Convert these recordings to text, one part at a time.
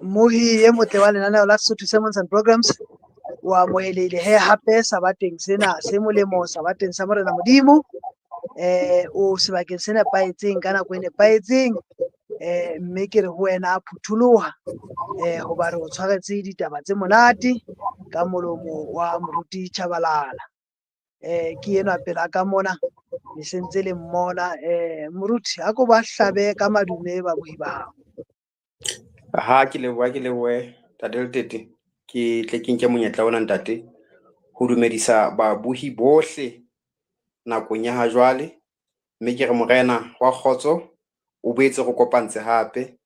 Mmohi e motle wa lenaneo la Sesotho Sermons and Programs, o amohelehile he hape sabateng sena se molemo, sabateng sa Morena Modimo. O sebakeng se nepahetseng ka nako e nepahetseng. Mme ke re ho wena phutholoha, hoba re o tshwaretse ditaba tse monate ka molomo wa Moruti Chabalala. Ke enwa pela ka mona, le sentse le mmona. Moruti, a ko ba hlabe ka madume babohi ba hao. Ha ke leboha, ke lebohe ntate Letete. Ke tle ke nke monyetla ona ntate ho dumedisa babohi bohle nakong ya ha jwale, mme ke re Morena wa kgotso o boetse re kopantse hape,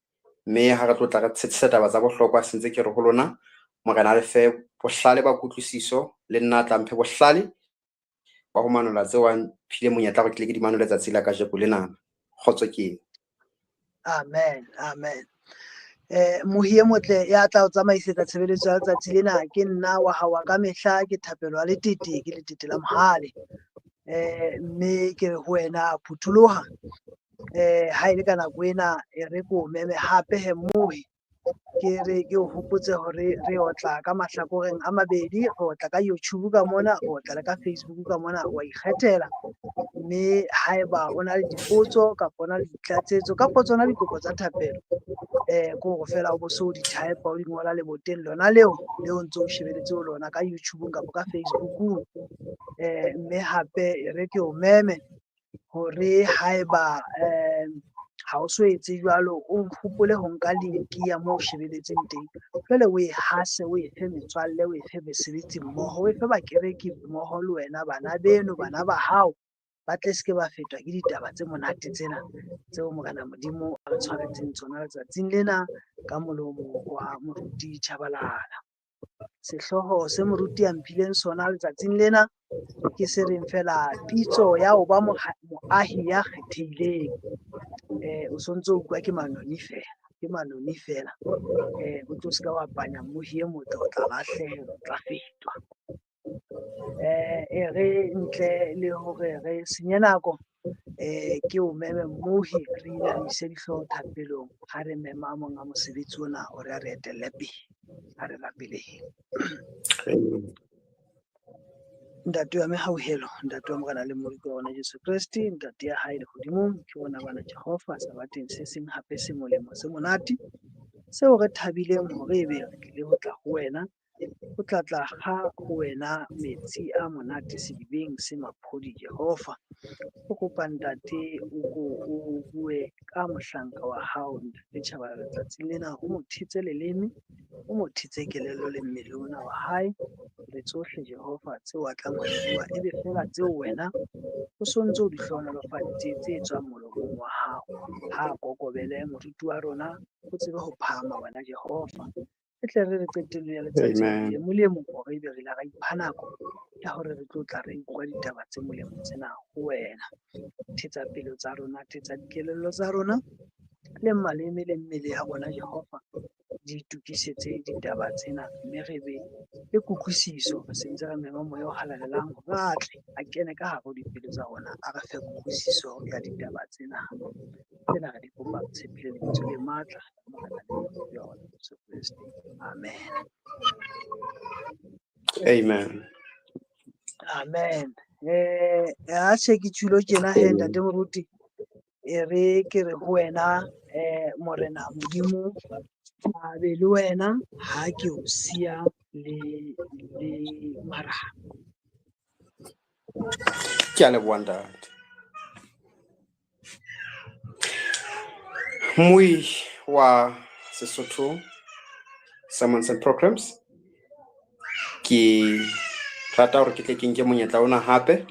mme ha re tlo tla re tshetshisa taba tsa bohlokwa, sentse ke re ho lona Morena a le fe bohlale ba kutlwisiso, le nna a tla mphe bohlale ba ho manola tseo a mphile monyetla hore ke tle ke di manole tsatsi la kajeko lena. Kgotso ke ena. Amen, amen. Mohi e motle ya tla o tsamaisetsa tshebeletso ya letsatsi lena ke nna wa hao wa ka mehla, ke Thapelo ya Letete, ke Letete la Mohale. Mme ke re ho wena phutholoha. Ha e le ka nako ena e re ko meme hape he mmohi, ke re ke o hopotse hore re otla ka mahlakoreng a mabedi, re otla ka YouTube ka mona, re otla le ka Facebook ka mona, wa ikgethela. Mme haeba o na le dipotso kapa o na le ditlatsetso kapa tsona dikopo tsa thapelo, ke hore feela o bo so di type o di ngola leboteng lona leo le o ntso o shebeletse ho lona ka YouTube kapa ka Facebookung. Mme hape e re ke o meme hore haeba ha o so etse jwalo, o hopole ho nka link ya moo o shebeletseng teng, jwale o e hase, o e fe metswalle, o e fe mesebetsi mmoho, o e fe bakereki mmoho le wena, bana beno, bana ba hao, ba tle se ke ba fetwa ke ditaba tse monate tsena tseo Morena Modimo a re tshwaretseng tsona letsatsing lena ka molomo wa Moruti Chabalala. Sehlooho se moruti a mphileng sona letsatsing lena ke se reng fela pitso ya ho ba moahi ya kgethehileng. O sontso o utlwa ke manoni fela, ke manoni fela. O tlo se ka wa panya mmohi e motle, o tla lahlehelwa, o tla fetwa. E re ntle le hore re senye nako, ke o meme mmohi, re inamise dihlooho thapelong ha re mema monga mosebetsi ona hore a re etelle pele. Ha re rapeleng. Ntate wa mehauhelo, ntate wa Morena le Mmoloki wa rona Jesu Kreste, ntate ya hae lehodimong, ke rona bana Jehova sabateng se seng hape se molemo se monate, seo re thabileng hore ebe re tlile ho tla ho wena, ho tla tla ha ho wena metsi a monate sedibeng se maphodi Jehova. O kopa ntate o ko o bue ka mohlanka wa hao ntate Chabalala letsatsing lena, o mo thetse leleme, o mo thetse kelello le mmele ona wa hae, le tsohle Jehova tseo a tlang ho di bua ebe fela tseo wena o sontso o di hlohonolofaditse tse tswang molomong wa hao. Ha a kokobele moruti wa rona, o tsebe ho phahama wena Jehova. E tle re re qetellong ya letsatsi Amen. le molemo hore ebe re ile ra ipha nako ya hore re tlo tla re utlwa ditaba tse molemo tsena ho wena. Thetsa pelo tsa rona, thetsa dikelello tsa rona le maleme le mmele ya rona Jehova, di itukisetse ditaba tsena mme re be le kutlwisiso. Re sentse re mema Moya o Halalelang hore a tle a kene ka hare ho dipelo tsa rona, a re fe kutlwisiso ya ditaba tsena. Tsena re di kopa re tshepile lebitso le matla la Morena le Mmoloki wa rona Jesu Kreste. Amen. Amen. Amen. Ha se ke tjhulo tjena he ntate moruti, e re ke re ho wena Morena Modimo a be le wena ha ke o siya le marang. Ke a leboha ntate. Mmui wa Sesotho Sermons and Programs, ke rata hore ke tle ke nke monyetla ona hape,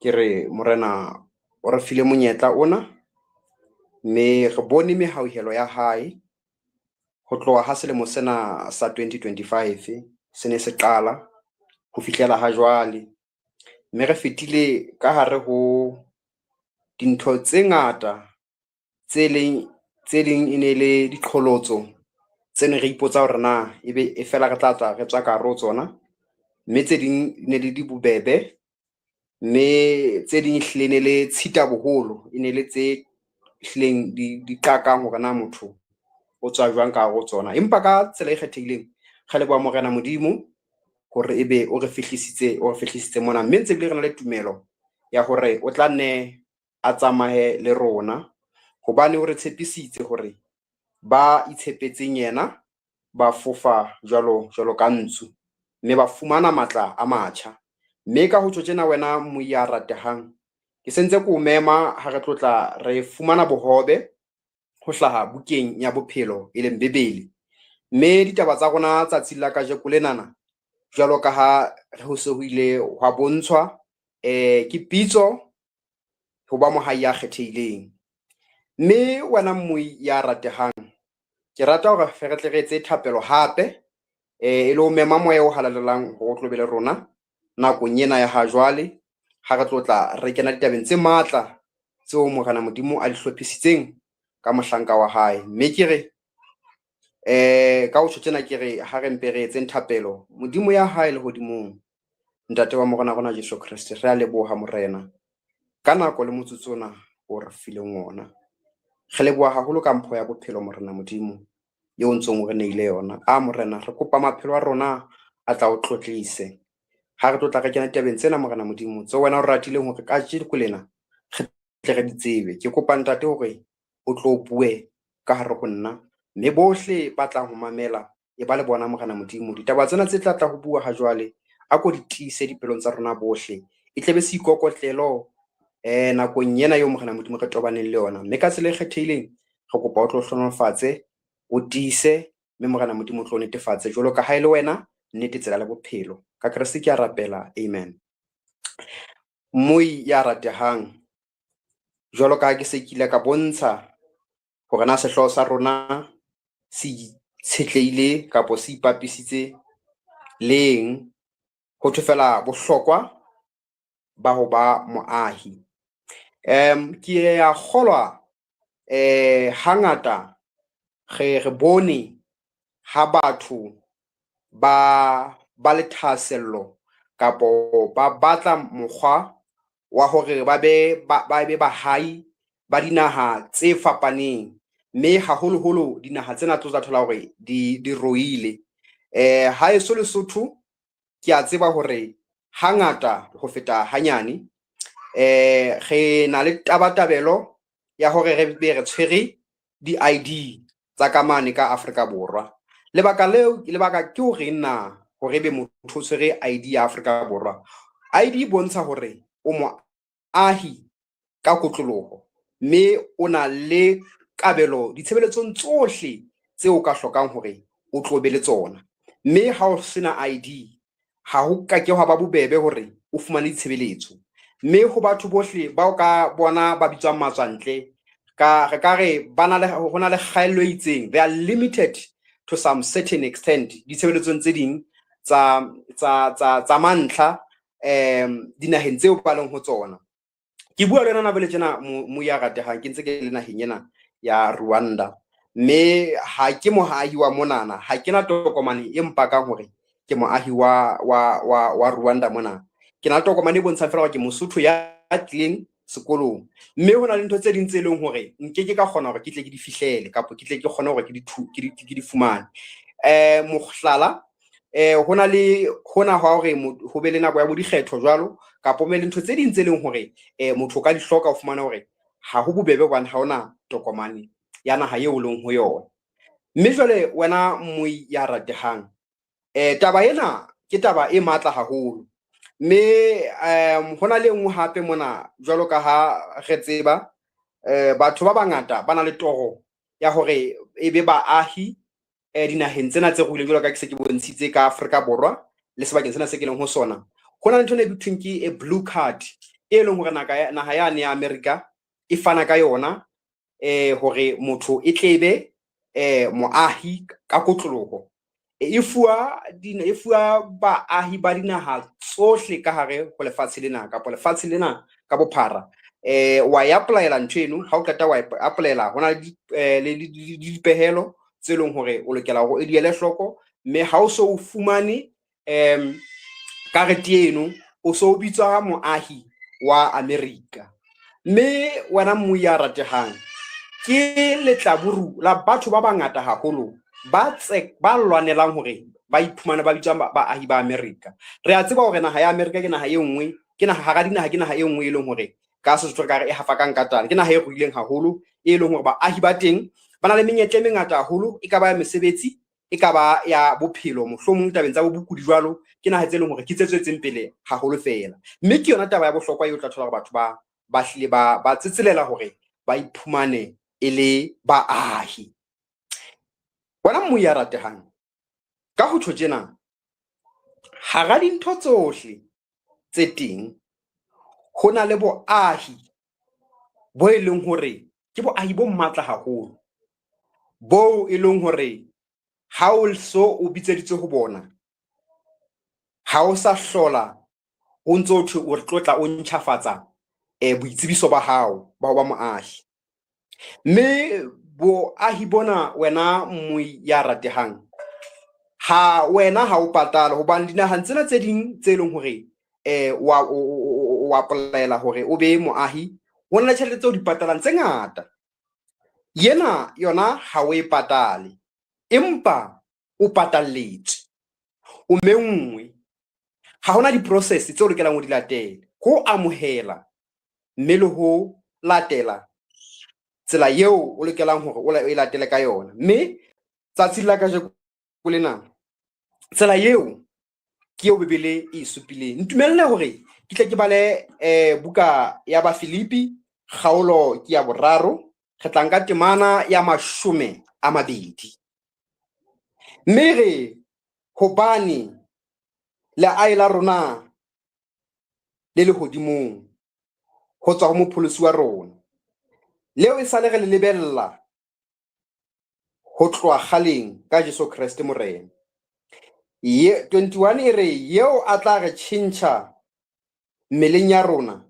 ke re Morena o re file monyetla ona, mme re bone mehauhelo ya hae ho tloha ha selemo sena sa 2025 se ne se qala ho fihlela ha jwale, mme re fetile ka hare ho dintho tse ngata tse leng tse ding e ne le diqholotso tse ne re ipotsa hore na ebe e fela re tla tswa re tswa ka hare ho tsona, mme tse ding ne le di bobebe, mme tse ding ehlile ne le tshita boholo, e ne le tse hlileng di qakang hore na motho o tswa jwang ka hare ho tsona. Empa ka tsela e kgethehileng re leboha Morena Modimo hore ebe o re fihlisitse mona, mme ntse ebile re na le tumelo ya hore o tla nne a tsamaye le rona, hobane o re tshepisitse hore ba itshepetseng yena ba fofa jwalo jwalo ka ntsu, mme ba fumana matla a matjha. Mme ka ho tjho tjena wena ya ratehang, ke sentse ke o mema ha re tlo tla re fumana bohobe ho hlaha bukeng ya bophelo e leng Bebele. Mme ditaba tsa rona tsatsing la kajeko lenana, jwalo ka ha ho se ho ile hwa bontshwa, ke pitso ho ba mohai ya kgethehileng. Mme wena mmui ya ratehang, ke rata hore re tle re etse thapelo hape, e le ho mema moya o halalelang hore o tlo be le rona nakong ena ya ha jwale, ha re tlo tla re kena ditabeng tse matla tseo Morena Modimo a di hlophisitseng ka mohlanka wa hae. Mme ke re ka ho tjho tjena, ke re ha re mpe re etseng thapelo. Modimo ya hae lehodimong, Ntate wa Morena rona Jesu Kreste, re a leboha Morena ka nako le motsotso ona o re fileng ona. Re leboha haholo ka mpho ya bophelo Morena Modimo eo o ntsong o re neile yona. A Morena, re kopa maphelo a rona a tla o tlotlise ha re tlo tla re kena ditabeng tsena Morena Modimo tseo wena o ratileng hore kajeko lena re tle re di tsebe. Ke kopa Ntate hore o tlo bue ka hare ho nna, mme bohle ba tlang ho mamela e ba le bona Morena Modimo. Ditaba tsena tse tla tla ho bua ha jwale, a ko di tiise dipelong tsa rona bohle, e tle be seikokotlelo nakong ena eo Morena Modimo re tobaneng le yona. Mme ka tsela e kgethehileng re kopa o tlo hlohonolofatse, o tiise, mme Morena Modimo o tlo netefatse jwalo ka ha e le wena nnete, tsela le bophelo. Ka Kreste ke a rapela, amen. Mmui ya ratehang, jwalo ka ha ke se ke ile ka bontsha hore na sehlooho sa rona se itshetlehile kapa se ipapisitse leng, ho thwe fela bohlokwa ba ho ba moahi. Ke a kgolwa hangata re bone ha batho ba ba le thahasello kapo ba batla mokgwa wa hore ba be bahai ba dinaha tse fapaneng, mme haholoholo dinaha tsena tlo tla thola hore di ruile. Haeso Lesotho ke a tseba hore hangata ho feta hanyane, re na le tabatabelo ya hore re be re tshwere di-ID tsa ka mane ka Afrika Borwa. Lebaka leo, lebaka ke hore na hore ebe motho o tshwere ID ya Afrika Borwa. ID e bontsha hore o moahi ka kotloloho, mme o na le kabelo ditshebeletsong tsohle tseo o ka hlokang hore o tlo be le tsona. Mme ha o sena ID, ha ho ka ke hwa ba bobebe hore o fumane ditshebeletso. Mme ho batho bohle bao ka bona ba bitswang matswantle, ka re ka re ba na le ho na le kgaello e itseng, they are limited to some certain extent ditshebeletsong tse ding tsa mantlha dinaheng tseo ba leng ho tsona. Ke bua le wena jwale tjena mo ya ratehang, ke ntse ke le naheng ena ya Rwanda, mme ha ke moahi wa monana, ha ke na tokomane e mpakang hore ke moahi wa Rwanda mona. Ke na le tokomane e bontshang fela hore ke Mosotho ya tlileng sekolong, mme ho na le ntho tse ding tse leng hore nkeke ka kgona hore ke tle ke di fihlele kapa ke tle ke kgone hore ke di fumane. Mohlala, ho na le hona hwa hore ho be le nako ya bo dikgetho jwalo, kapa ho be le ntho tse ding tse leng hore motho o ka di hloka, ho fumana hore ha ho bobebe hobane ha hona tokomane ya naha eo o leng ho yona. Mme jwale wena mmui ya ratehang, taba ena ke taba e matla haholo. Mme ho na le e nngwe hape mona, jwalo ka ha re tseba, batho ba bangata ba na le toro ya hore e be baahi dinaheng tsena tse ruileng, jwalo ka ke se ke bontshitse ka Afrika Borwa le sebakeng sena se ke leng ho sona. Ho na le ntho ena e thweng ke e blue card, e leng hore naha yane ya America e fana ka yona hore motho e tlebe moahi ka kotloloho. E fuwa baahi ba dinaha tsohle ka hare ho lefatshe lena kapa lefatshe lena ka bophara. Wa e apply-ela ntho eno, ha o qeta wa e apply-ela, ho na le dipehelo tse leng hore o lokela hore o di ele hloko, mme ha o so o fumane karete eno, o so o bitswa moahi wa America. Mme wena mmui ya ratehang, Ke letlaburu la batho ba bangata haholo ba tse ba lwanelang hore ba iphumane ba bitswang baahi ba America. Re a tseba hore naha ya America ke naha e nngwe, ke naha hara dinaha, ke naha e nngwe e leng hore ka Sesotho re ka re e hafa ka nkatana. Ke naha e ruileng haholo, e leng hore baahi ba teng ba na le menyetla e mengata haholo, e ka ba ya mesebetsi, e ka ba ya bophelo, mohlomong tabeng tsa bo bokudi jwalo. Ke naha tse leng hore ke tse tswetseng pele haholo feela, mme ke yona taba ya bohlokwa eo tla thola hore batho ba hlile ba tsetselela hore ba iphumane e le baahi. Wena mmu ya ratehang, ka ho tjho tjena, hara dintho tsohle tse teng ho na le boahi bo e leng hore ke boahi bo matla haholo, boo e leng hore ha o so o bitseditswe ho bona, ha o sa hlola o ntso thwe o tlotla o ntjhafatsa boitsebiso ba hao ba ho ba moahi. Mme boahi bona, wena mmui ya ratehang, ha wena ha o patale, hobane dinaheng tsena tse ding tse leng hore wa apply-ela hore o be moahi, ho na le tjhelete tseo di patalang tse ngata. Yena yona ha o e patale, empa o patalletswe, o menngwe. Ha hona di-process tseo lokelang ho di latela ho amohela mme le ho latela tsela eo o lokelang hore o e latele ka yona. Mme tsatsing la kajeko lena, tsela eo ke eo Bibele e supileng. Ntumelle hore ke tle ke bale buka ya Bafilipi, kgaolo ke ya 3, re tla nka temana ya 20. Mme re hobane leae la rona le lehodimong, ho tswa ho mopholosi wa rona, leo e sale re le lebella ho tloha kgaleng ka Jesu Kreste Morena. Ye 21 e re yeo a tla re tjhentjha mmeleng ya rona,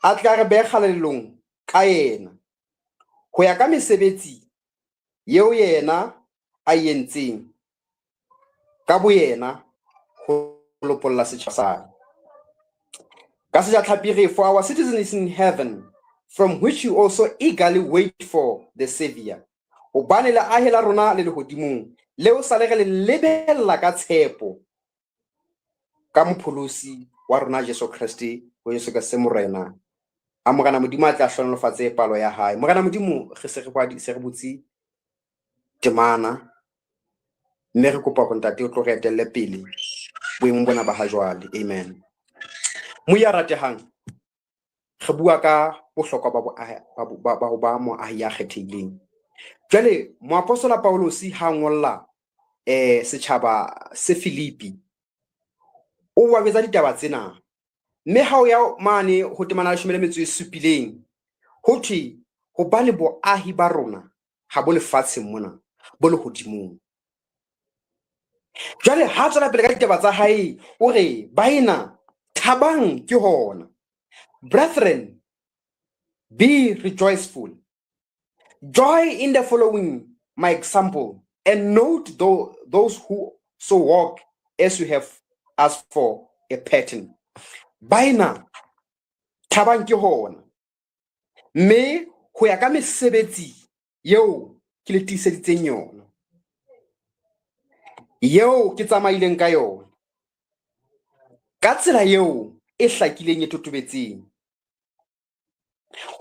a tla re behe kgalalelong ka yena, ho ya ka mesebetsi yeo yena a entseng ka boyena ho lopolla setjhaba sa hae. Ka Sejatlhapi re, for our citizen is in heaven, from which you also eagerly wait for the Savior. Hobane leahe la rona le lehodimong, leo sale re le lebella ka tshepo ka mopholosi wa rona Jesu Kreste, ho Jesu Kreste Morena. A Morena Modimo a tla hlohonolofatse palo ya hae. Morena Modimo, re se re se re butse temana, mme re kopa hore Ntate o tlo re etelle pele boemong bona ba ha jwale. Amen. Moya ratehang, re bua ka bohlokwa ba ho ba moahi ya kgethehileng. Jwale moapostola Paulosi ha ngolla setjhaba se Filipi, o wa betsa ditaba tsena. Mme ha o ya mane ho temana 17, ho thwe hobane boahi ba rona ha bo lefatsheng mona, bo lehodimong. Jwale ha tswela pele ka ditaba tsa hae, o re baena thabang ke hona. Brethren, be rejoiceful. Joy in the following my example, and note those who so walk as you have asked for a pattern. Baena thabang ke hona. Mme ho ya ka mesebetsi eo ke le tiiseditseng yona, eo ke tsamaileng ka yona, ka tsela eo e hlakileng e totobetseng.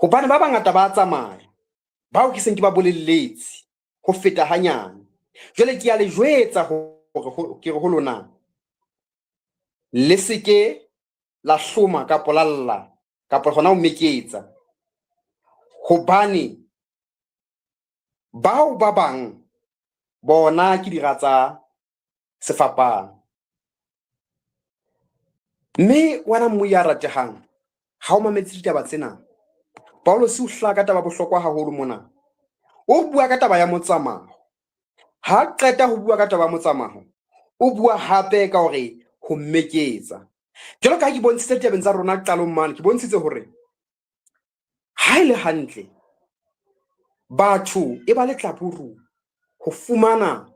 Hobane ba bangata ba tsamaya, bao ke seng ke ba bolelletse ho feta hanyane. Jwale ke a le jwetsa hore ke re ho lona, le se ke la hloma kapa la lla kapa hona ho meketsa, hobane bao ba bang bona ke dira tsa sefapano. Mme wena mmu ya ratehang, ha o mametse ditaba tsena, Paulosi o hlaha ka taba bohlokwa haholo mona. O bua ka taba ya motsamao. Ha qeta ho bua ka taba ya motsamao, o bua hape ka hore ho mmeketsa. Jwalo ka ha ke bontshitse ditabeng tsa rona qalong mane, ke bontshitse hore ha e le hantle batho e ba letlaburu ho fumana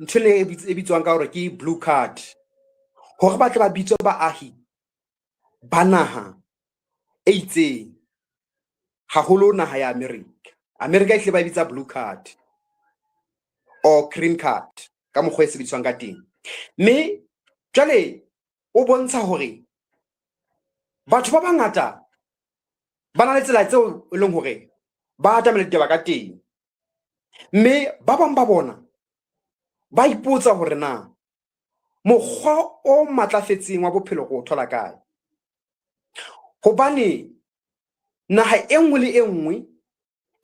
ntho e bitswang ka hore ke blue card, hore ba tle ba bitswe baahi ba naha e itseng. Haholo naha ya America. America e hlile ba e bitsa blue card or green card ka mokgwa e sebediswang ka teng. Mme jwale o bontsha hore batho ba bangata ba na le tsela tseo e leng hore ba atamela ditaba ka teng. Mme ba bang ba bona ba ipotsa hore na mokgwa o matlafetseng wa bophelo re o thola kae. Hobane naha e nngwe le e nngwe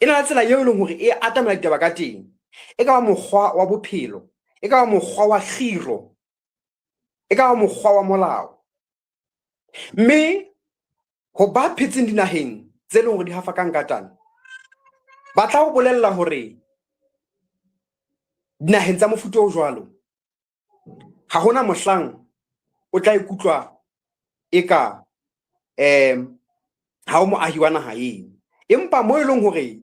e na le tsela eo e leng hore e atamela ditaba ka teng. E ka ba mokgwa wa bophelo, e ka ba mokgwa wa kgiro, e ka ba mokgwa wa molao. Mme ho ba phetseng dinaheng tse leng hore di hafa ka nkatana, ba tla o bolella hore dinaheng tsa mofuta o jwalo ha hona mohlang o tla ikutlwa eka ha o moahi wa naha eno. Empa mo e leng hore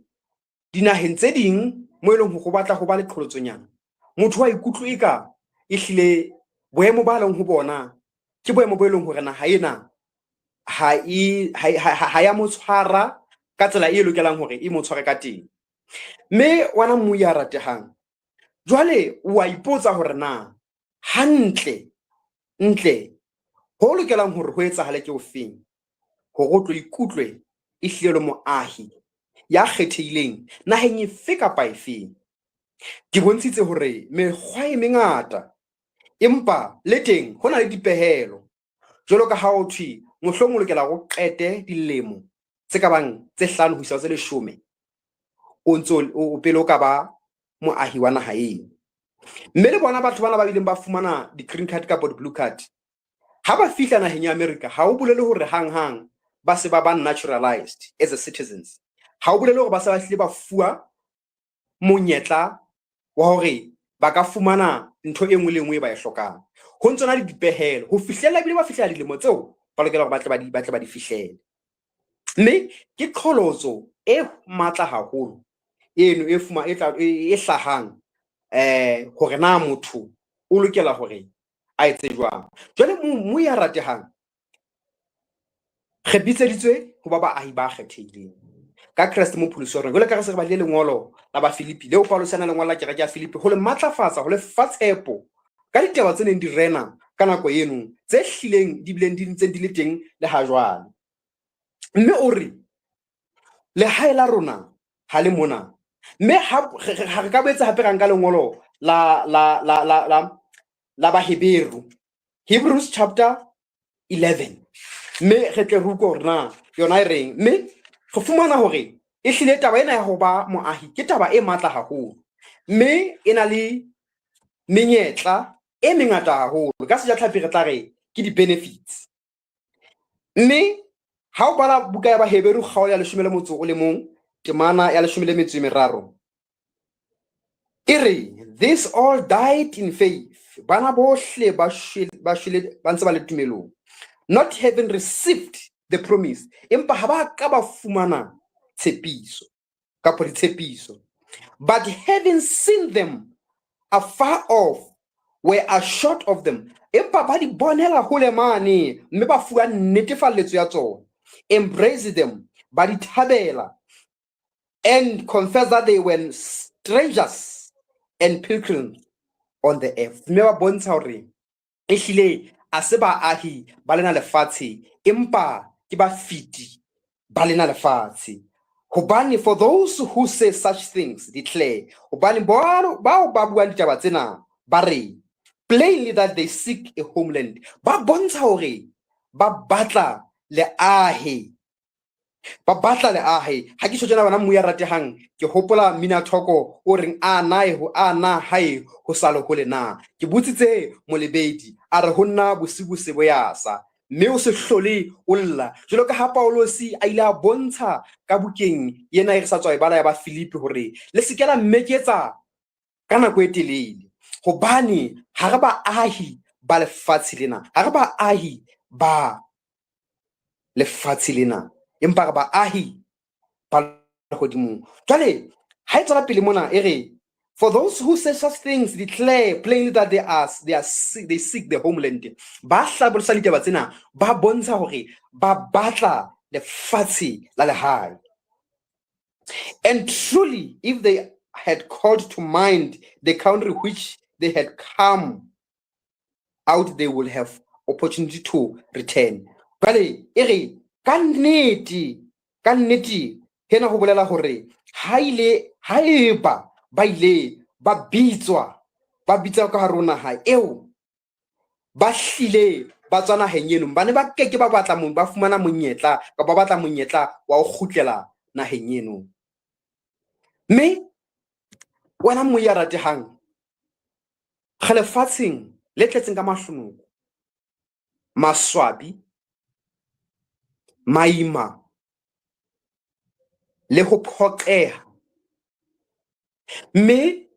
dinaheng tse ding mo e leng hore ho batla ho ba le qholotsonyana, motho wa ikutlwe eka ehlile boemo ba leng ho bona ke boemo bo e leng hore naha ena ha e ha ya mo tshwara ka tsela e lokelang hore e mo tshware ka teng. Mme wena mmui ya ratehang, jwale wa ipotsa hore na hantle ntle ho lokelang hore ho etsahale ke ofeng hore o tlo ikutlwe ehlile le moahi ya kgethehileng naheng efe kapa efeng. Ke bontshitse hore mekgwa e mengata, empa le teng ho na le dipehelo. Jwalo ka ha ho thwe mohlomong o lokela hore o qete dilemo tse ka bang tse 5 ho isa ho tse 10 o ntso o pele o ka ba moahi wa naha eno. Mme le bona batho bana ba bileng ba fumana di-green card kapa di-blue card, ha ba fihla naheng ya America, ha o bolele hore hang-hang ba se ba ba naturalized as a citizens. Ha o bolele hore ba se ba hlile ba fuwa monyetla wa hore ba ka fumana ntho e nngwe le nngwe e ba e hlokang. Ho ntso na le dipehelo ho fihlella ebile ba fihlela dilemo tseo ba lokela hore ba tle ba di fihlele. Mme ke qholotso e matla haholo eno e fuma e tla e hlahang hore na motho o lokela hore a etse jwang. Jwale mo ya ratehang, re bitseditswe ho ba baahi ba kgethehileng ka Kreste mopholosi wa rona. Jwale ka re se re badile lengolo la Bafilipi leo Paulus a na lengolo la kereke ya Filipi ho le matlafatsa, ho le fa tshepo ka ditaba tse neng di rena ka nako eno, tse hlileng di bileng di ntse di le teng le ha jwale. Mme o re lehae la rona ha le mona. Mme ha re ka boetse hape ra nka lengolo la Baheberu, Hebrews chapter 11, mme re tle re utlwe hore na yona e reng. Mme re fumana hore e hlile taba ena ya ho ba moahi ke taba e matla haholo, mme e na le menyetla e mengata haholo. Ka sejatlhapi re tla re ke di-benefits. Mme ha o bala buka ya Baheberu kgaolo ya 11 temana ya 13, e re this all died in faith, bana bohle ba shwele ba ntse ba le tumelong, not having received the promise, empa ha ba ka ba fumana tshepiso kapa ditshepiso, but having seen them afar off were assured of them, empa ba di bonela hole mane mme ba fuwa nnetefalletso ya tsona, embrace them, ba di thabela, and confess that they were strangers and pilgrims on the earth. Mme ba bontsha hore ehlile a se baahi ba lena lefatshe, empa ke bafeti ba lena lefatshe. Hobane for those who say such things declare, hobane bao ba buang ditaba tsena ba re plainly that they seek a homeland, ba bontsha hore ba batla leahe, ba batla leahe. Ha ke tjho tjena bana mmu ya ratehang, ke hopola mmina thoko o reng a na ho a na hae ho sa le hole na. Ke botsitse molebedi a re ho nna bosibu se bo ya sa, mme o se hlole o lla. Jwalo ka ha Paulosi a ile a bontsha ka bukeng ena e re sa tswa e bala ya ba Filipi hore le se ke la mmeketsa ka nako e telele, hobane ha re baahi ba lefatshe lena, ha re baahi ba lefatshe lena, empa re baahi ba lehodimong. Jwale ha e tswela pele mona e re for those who say such things declare plainly that they seek the homeland. Ba hlabolosa ditaba tsena, ba bontsha hore ba batla lefatshe la lehae. And truly, if they had called to mind the country which they had come out, they will have opportunity to return. Jwale e re ka nnete, ka nnete hena ho bolela hore ha ile haeba ba ile ba bitswa, ba bitsa ka hare ho naha eo, ba hlile ba tswa naheng eno, ba ne ba keke ba batla ba fumana monyetla kapa ba batla monyetla wa ho kgutlela naheng eno. Mme wena mo ya ratehang, re lefatsheng le tletseng ka mahlonoko, maswabi, maima le ho phoqeha. Mme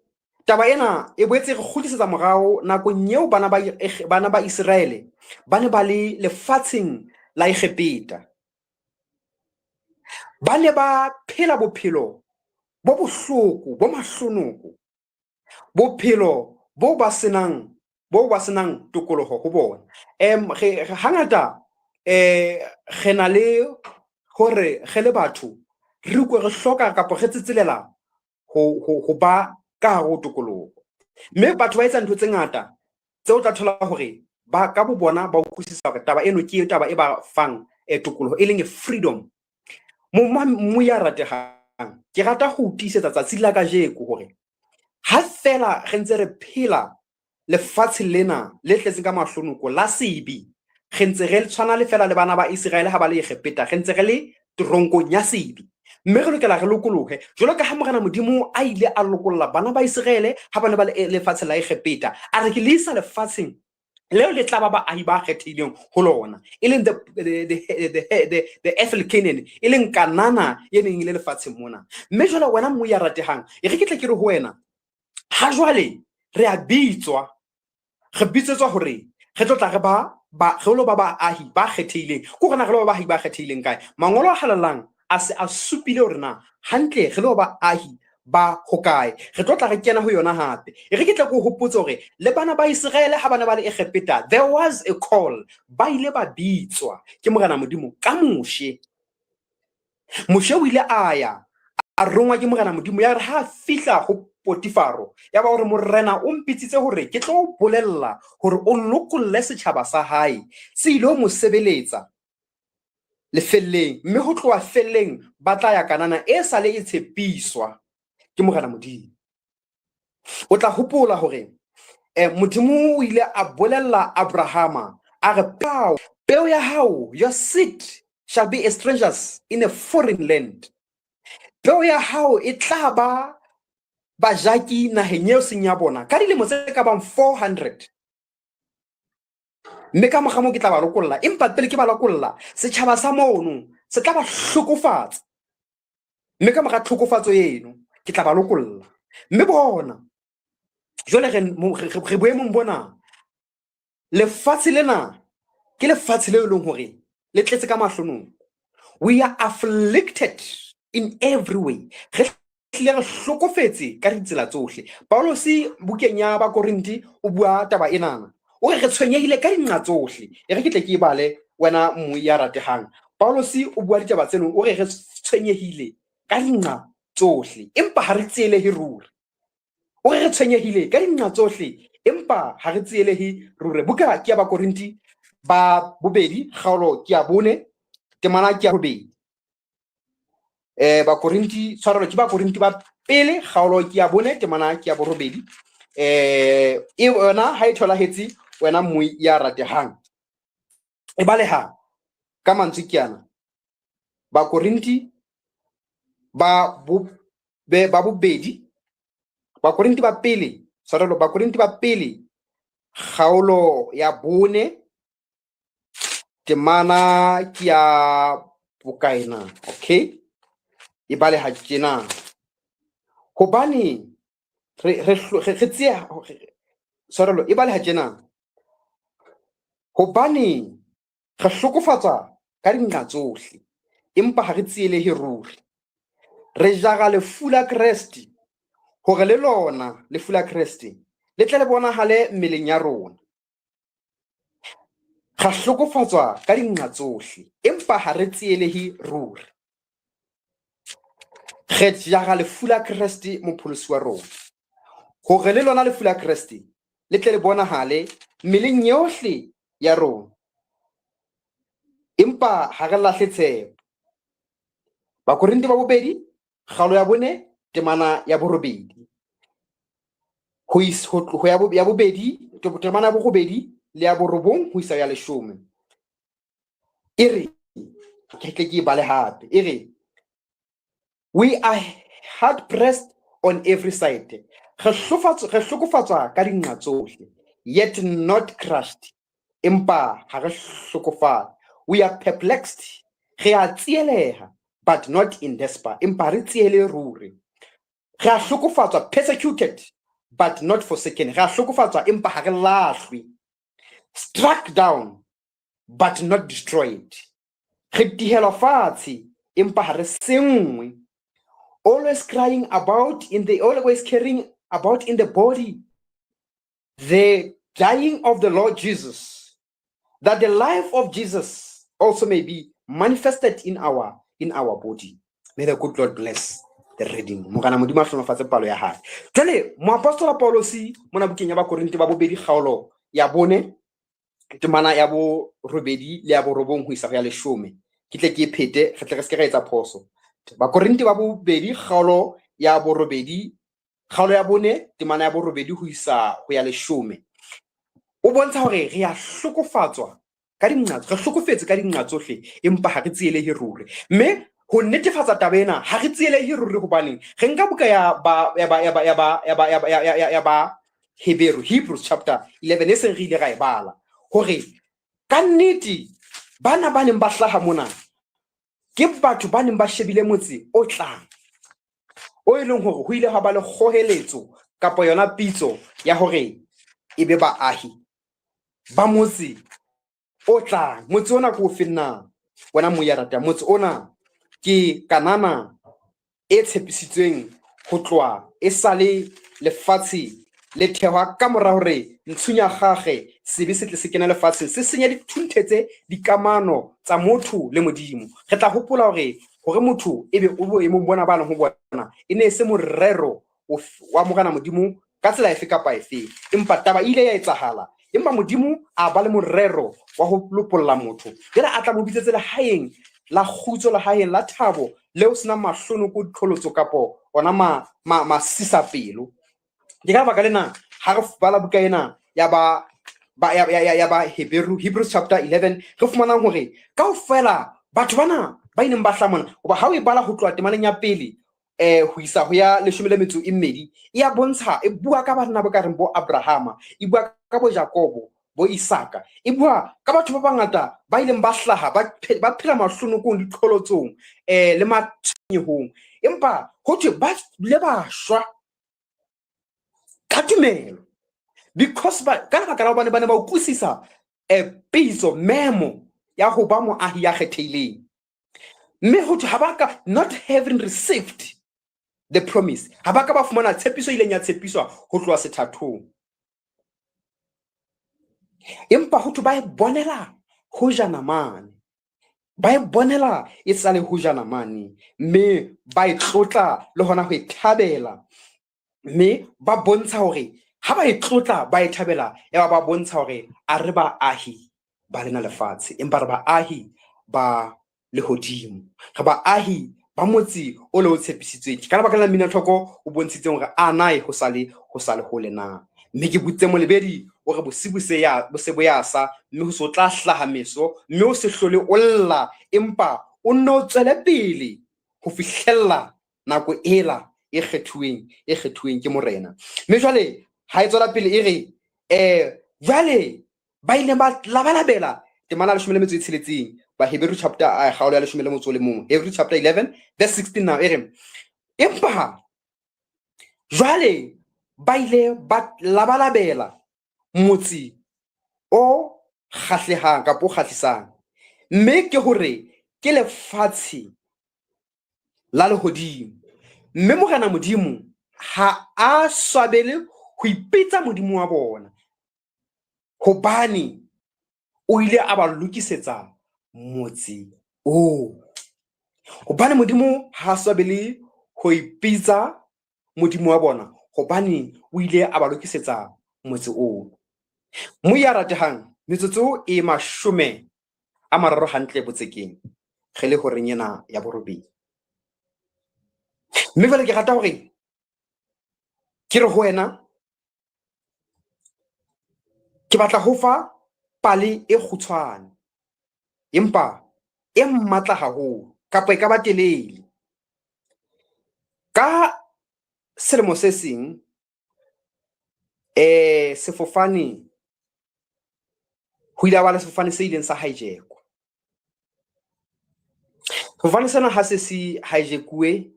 taba ena e boetse re kgutlisetsa morao nakong eo bana ba Iseraele ba ne ba le lefatsheng la Egepeta. Ba ne ba phela bophelo bo bohloko, bo mahlonoko, bophelo bo ba senang, bo ba senang tokoloho ho bona. Re hangata re na le hore re le batho re utlwe re hloka kapa re tsetselela ho ba ka hare ho tokoloho. Mme batho ba etsa ntho tse ngata tseo tla thola hore ba ka bo bona ba utlwisisa hore taba eno ke taba e ba fang tokoloho, e leng freedom. Mo ya ratehang, ke rata ho tiisetsa tsatsi la kajeko hore ha fela re ntse re phela lefatshe lena le tletseng ka mahlonoko la sebe, re ntse re tshwana le fela le bana ba Iseraele ha ba le Egepeta, re ntse re le teronkong ya sebe. Mme re lokela re lokolohe jwalo ka ha Morena Modimo a ile a lokolla bana ba Iseraele ha ba ne ba le lefatshe la Egepeta, a re ke le isa lefatsheng leo le tla ba baahi ba kgethehileng ho lona, e leng the earthly Canaan, e leng Kanana e neng e le lefatsheng mona. Mme jwale wena mo ya ratehang, e re ke tle ke re ho wena, ha jwale re a bitswa, re bitsetswa hore re tlo tla re ba re lo ba baahi ba kgethehileng. Ke hore na re lo ba baahi ba kgethehileng kae? Mangolo a halalelang a se a supile hore na hantle re lo ba baahi ba hokae. Re tlo tla re kena ho yona hape. E re ke tle ke o hopotse hore le bana ba Iseraele ha ba ne ba le Egepeta, there was a call. Ba ile ba bitswa ke Morena Modimo ka Moshe. Moshe o ile a ya, a rongwa ke Morena Modimo, ya re ha a fihla ho Potifaro, ya ba hore Morena o mpitsitse hore ke tlo bolella hore o lokolle setjhaba sa hae se ile mo sebeletsa lefelleng, mme ho tloha felleng ba tla ya Kanana e sale e tshepiswa ke Morena Modimo. O tla hopola hore Modimo o ile a bolella Abrahama a re, peo ya hao, your seed shall be a strangers in a foreign land. Peo ya hao e tla ba bajaki naheng eo seng ya bona ka dilemo tse ka bang 400. Mme ka mora moo ke tla ba lokolla, empa pele ke ba lokolla, setjhaba sa mono se tla ba hlokofatsa. Mme ka mora tlhokofatso eno ke tla ba lokolla. Mme bona jwale re boemong bona, lefatshe lena ke lefatshe leo e leng hore le tletse ka mahlonoko. We are afflicted in every way. Re hlile re hlokofetse ka ditsela tsohle. Paulus bukeng ya Bakorinthe o bua taba enana. O re re tshwenyehile ka dinqa tsohle. E re ke tle ke e bale wena mmui ya ratehang. Paulus o bua ditaba tseno, o re re tshwenyehile ka dinqa tsohle, empa ha re tsielehe ruri. O re re tshwenyehile ka dinqa tsohle, empa ha re tsielehe ruri. Buka ke ya Bakorinthe ba bobedi, kgaolo ke ya 4, temana ke ya 8. Bakorinthe, tshwarelo, ke Bakorinthe ba pele, kgaolo ke ya 4, temana ke ya 8. E yona ha e tholahetse wena mmui ya ratehang. E baleha ka mantswe ke ana. Bakorinthe ba bobedi, Bakorinthe ba pele, tshwarelo, Bakorinthe ba pele, kgaolo ya 4, temana ke ya bokae na? Okay, e baleha tjena. Hobane re tseya, tshwarelo, e baleha tjena. Hobane re hlokofatswa ka dinqa tsohle, empa ha re tsielehe ruri. Re jara lefu la Kreste, hore le lona lefu la Kreste le tle le bonahale mmeleng ya rona. Ra hlokofatswa ka dinqa tsohle, empa ha re tsielehe ruri. Re jara lefu la Kreste mopholosi wa rona, hore le lona lefu la Kreste le tle le bonahale mmeleng yohle ya rona. Empa ha re lahle tshepo. Bakorinthe ba bobedi, kgaolo ya 4, temana ya 8. Ho is, ho, ho ya, ya bobedi, temana ya 8 le ya 9 ho isa ya 10. E re, ke tle ke e bale hape. E re, we are hard pressed on every side. Re hlokofatswa ka dinqa tsohle, yet not crushed. Empa ha re hlokofale. We are perplexed. Re a tsieleha, but not in despair. Empa re tsiele ruri. Re a hlokofatswa, persecuted, but not forsaken. Re a hlokofatswa, empa ha re lahlwe. Struck down, but not destroyed. Re tihelwa fatshe, empa ha re senngwe. Always crying about in the, always carrying about in the body the dying of the Lord Jesus, that the life of Jesus also may be manifested in our body. May the good Lord bless the reading. Morena Modimo a hlonofatse palo ya hae. Jwale moapostola Paulosi mona bukeng ya Bakorinthe ba bobedi kgaolo ya 4, temana ya 8 le ya 9 ho isa ho ya 10. Ke tle ke e phete, re tle re se ke ra etsa phoso. Bakorinthe ba bobedi kgaolo ya 8, kgaolo ya 4, temana ya 8 ho isa ho ya 10. O bontsha hore re a hlokofatswa ka dinqa, re hlokofetse ka dinqa tsohle, empa ha re tsielehe ruri. Mme ho netefatsa taba ena, ha re tsielehe ruri hobaneng re nka buka ya ba, ya ba, ya ba, ya ba, ya ba, ya ba, ya, ya, ya, ya ba Heberu, Hebrews chapter 11, e seng re ile ra e bala, hore ka nnete bana ba neng ba hlaha mona ke batho ba neng ba shebile motse o tlang, o e leng hore ho ile ha ba le kgoheletso kapa yona pitso ya hore e be baahi ba motse o tlang. Motse ona ke ofe na? Wena moya rata, motse ona ke Kanana e tshepisitsweng ho tloha e sale lefatshe le thehwa ka mora hore ntshunya gage sebe se tle se kene lefatsheng, se senya dithunthetse dikamano tsa motho le Modimo. Re tla hopola hore motho ebe o boemong bona ba leng ho bona e ne e se morero wa Morena Modimo ka tsela efe kapa efe, empa taba e ile ya etsahala. Empa Modimo a ba le morero wa ho lopolla motho, jwale a tla mo bitsetse lehaeng la kgutso, lehaeng la thabo, leo senang mahlonoko, diqholotso kapo ona masisapelo. Ke ka lebaka lena ha re bala buka ena ya ba, ba, ya, ya, ya, ya ba Heberu, Hebrews chapter 11, re fumanang hore kaofela batho bana ba ileng ba hlaha mona, hoba ha o e bala ho tloha temaneng ya pele, ho isa ho ya 12, e ya bontsha, e bua ka banna bo ka reng bo Abrahama, e bua ka bo Jakobo, bo Isaka, e bua ka batho ba bangata ba ileng ba hlaha, ba phela mahlonokong, diqholotsong, le matshwenyehong, empa ho thwe ba ile ba shwa ka tumelo, because ba, ka lebaka la hobane ba ne ba utlwisisa, pitso, memo ya ho ba moahi ya kgethehileng. Mme ho thwe ha ba ka, not having received the promise, ha ba ka ba fumana tshepiso e ileng ya tshepiswa ho tloha sethathong, empa ho thwe ba e bonela hojana mane, ba e bonela e sale hojana mane, mme ba e tlotla le hona ho e thabela, mme ba bontsha hore ha ba e tlotla ba e thabela, ya ba bontsha hore a re baahi ba lena lefatshe, empa re baahi ba lehodimo, re baahi ba motse o le o tshepisitsweng. Ke ka lebaka la mmina tlhoko o bontshitseng hore a na e ho sale hole na. Mme ke botse molebedi o re bosibu se ya, bo se bo ya sa, mme ho se o tla hlaha meso, mme o se hlole o lla, empa o nne o tswele pele ho fihlella nako ela e kgethuweng, e kgethuweng ke Morena. Mme jwale ha e tswela pele e re, jwale ba ile ba labalabela temana ya 16, ba Heberu chapter, kgaolo ya 11, Hebrew chapter 11 verse 16 now e re, empa jwale ba ile ba labalabela motse o kgahlehang kapa o kgahlisang, mme ke hore ke lefatshe la lehodimo. Mme Morena Modimo ha a swabele ho ipitsa Modimo wa bona, hobane o ile a ba lokisetsa motse oo. Hobane Modimo ha a swabele ho ipitsa Modimo wa bona hobane o ile a ba lokisetsa motse oo. Moi ya ratehang, metsotso e 30 hantle botsekeng re le horeng ena ya borobedi. Mme jwale ke rata hore ke re ho wena, ke batla ho fa pale e kgutshwane empa e matla haholo kapa e ka ba telele. Ka selemo se seng sefofane, ho ile ha ba le sefofane se ileng sa hijack-wa. Sefofane sena ha se se hijack-uwe,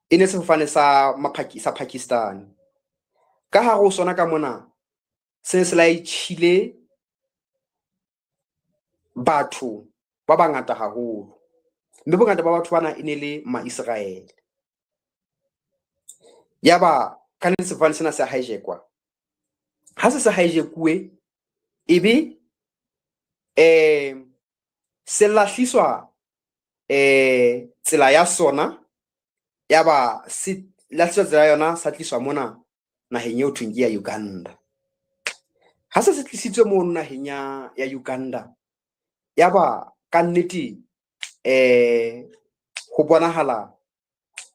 e ne sefofane sa sa Pakistan. Ka hare ho sona ka mona se ne se laetjhile batho ba bangata haholo, mme bongata ba batho bana e ne le ma-Israel. Yaba ka nnete sefofane sena se hijack-wa. Ha se se hijack-uwe ebe se lahliswa tsela ya sona, yaba se lahliswa tsela ya yona, sa tliswa mona naheng eo thweng ke ya Uganda. Ha se se tlisitswe mono naheng ya Uganda, yaba ka nnete ho bonahala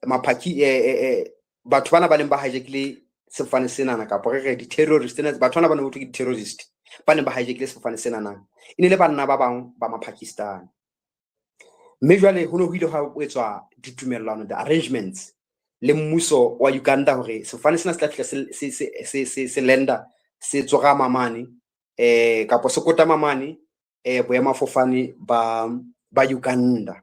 maphaki batho bana ba neng ba hijack-ile sefofane senana, kapa re re di-terrorist tsena, batho bana ba neng ho thwe ke di-terrorist ba neng ba hijack-ile sefofane senana, e ne le banna ba bang ba ma-Pakistan. Mme jwale ho ne ho ile hwa etswa ditumellano, the arrangements le mmuso wa Uganda hore sefofane sena se tla fihla se landa, se tsorama mane kapa se kotama mane boemafofane ba Uganda